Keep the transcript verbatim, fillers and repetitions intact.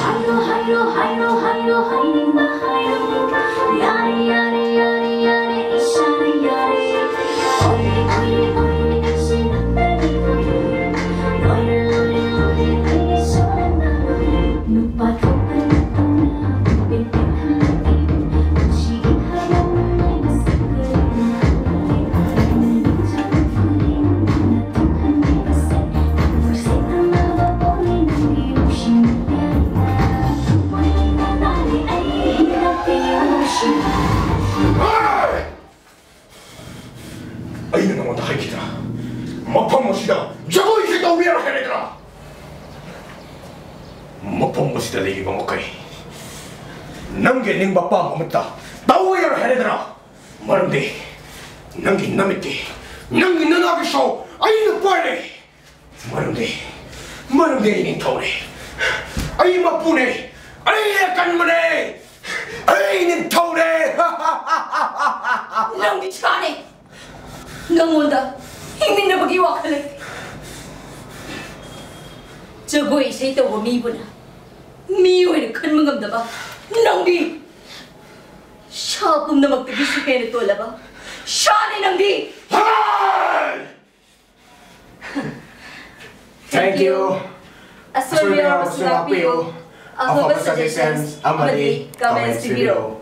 ꯍꯥꯏꯔꯣ ꯍꯥꯏꯔꯣ ꯍꯥꯏꯔꯣ ꯍꯥꯏꯔꯣ ꯍꯥꯏꯅꯤꯡꯕ ꯍꯥꯏꯔꯣ꯫ ꯌꯥꯔꯦ ꯌꯥꯔꯦ ꯌꯥꯔꯦ ꯌꯥꯔꯦ ꯏꯁꯥꯅ ꯌꯥꯔꯦ꯫ ꯑꯣꯏꯔꯦ ꯑꯣꯏꯔꯦ ꯑꯣꯏꯔꯦ ꯑꯩꯁꯦ ꯅꯪꯗꯒꯤ ꯑꯣꯏꯔꯦ꯫ ꯂꯣꯏꯔꯦ ꯂꯣꯏꯔꯦ ꯂꯣꯏꯔꯦ ꯑꯩꯒꯤ ꯁꯣꯔꯅ ꯂꯣꯏꯔꯦ꯫ ꯅꯨꯄꯥ ꯊꯣꯛꯄ ꯅꯨꯄꯥꯅ ꯄꯦꯟ ꯄꯦꯟ ꯍꯜꯂꯛꯏ꯫ ꯅꯨꯡꯁꯤꯒꯦ ꯍꯥꯏꯔꯝꯕꯅꯦ ꯃꯁꯛ ꯀꯔꯤꯅ ꯍꯜꯂꯛꯏ꯫ ꯅꯪꯅ ꯅꯤꯡꯖꯪ ꯐꯨꯔꯦ ꯅꯪꯅ ꯊꯣꯛꯍꯟꯕꯤꯕꯁꯦ꯫ ꯅꯪ ꯐꯔꯁꯦ ꯈꯪꯅꯕ ꯄꯣꯛꯅꯤ ꯅꯪꯒꯤ ꯅꯨꯡꯁꯤꯅ ꯌꯥꯔꯦ꯫ ꯅꯪ ꯄꯣꯛꯅꯤꯡꯕ ꯃꯥꯜꯂꯦ ꯑꯩ ꯍꯤꯔꯥ ꯄꯤꯌꯨ ꯅꯨꯡꯁꯤꯅ꯫ ꯑꯩꯅ ꯅꯉꯣꯟꯗ ꯍꯥꯏꯈꯤꯗ꯭ꯔꯥ? ꯃꯐꯝ ꯑꯁꯤꯗ ꯖꯒꯣꯏꯁꯦ ꯇꯧꯕ ꯌꯥꯔꯣꯏ ꯍꯥꯏꯔꯦꯗ꯭ꯔꯥ? ꯃꯐꯝ ꯑꯁꯤꯗ ꯂꯩꯔꯤꯕ ꯃꯈꯩ ꯅꯪꯒꯤ ꯑꯅꯤꯡꯕ ꯑꯄꯥꯝꯕ ꯑꯃꯠꯇ ꯇꯧꯕ ꯌꯥꯔꯣꯏ ꯍꯥꯏꯔꯦꯗ꯭ꯔꯥ? ꯃꯔꯝꯗꯤ ꯅꯪꯒꯤ ꯅꯃꯤꯠꯇꯤ, ꯅꯪꯒꯤ ꯅꯅꯥꯒꯤ ꯁꯣ ꯑꯩꯅ ꯄꯥꯏꯔꯦ꯫ ꯃꯔꯝꯗꯤ, ꯃꯔꯝꯗꯤ ꯑꯩ ꯅꯤꯡꯊꯧꯅꯦ꯫ ꯑꯩ ꯃꯄꯨꯅꯦ꯫ ꯑꯩ ꯑꯀꯟꯕꯅꯦ꯫ ꯑꯩ ꯅꯤꯡꯊꯧꯅꯦ꯫ ꯅꯪꯗꯤ ꯁꯥꯅꯦ꯫ ꯅꯪꯉꯣꯟꯗ ꯍꯤꯡꯃꯤꯟꯅꯕꯒꯤ ꯋꯥꯈꯜ ꯂꯩꯇꯦ꯫ ꯖꯒꯣꯏ ꯏꯁꯩ ꯇꯧꯕ ꯃꯤꯕꯨꯅ ꯃꯤ ꯑꯣꯏꯅ ꯈꯟꯕ ꯉꯝꯗꯕ ꯅꯪꯗꯤ ꯁꯥ ꯄꯨꯝꯅꯃꯛꯇꯒꯤꯁꯨ ꯍꯦꯟꯅ ꯇꯣꯜꯂꯕ ꯁꯥꯅꯤ ꯅꯪꯗꯤ꯫ Thank you. ꯑꯁꯣꯏꯕ ꯌꯥꯎꯔꯕꯁꯨ ꯉꯥꯛꯄꯤꯌꯨ꯫ ꯑꯐꯕ suggestions ꯑꯃꯗꯤ comments ꯄꯤꯕꯤꯔꯛꯎ꯫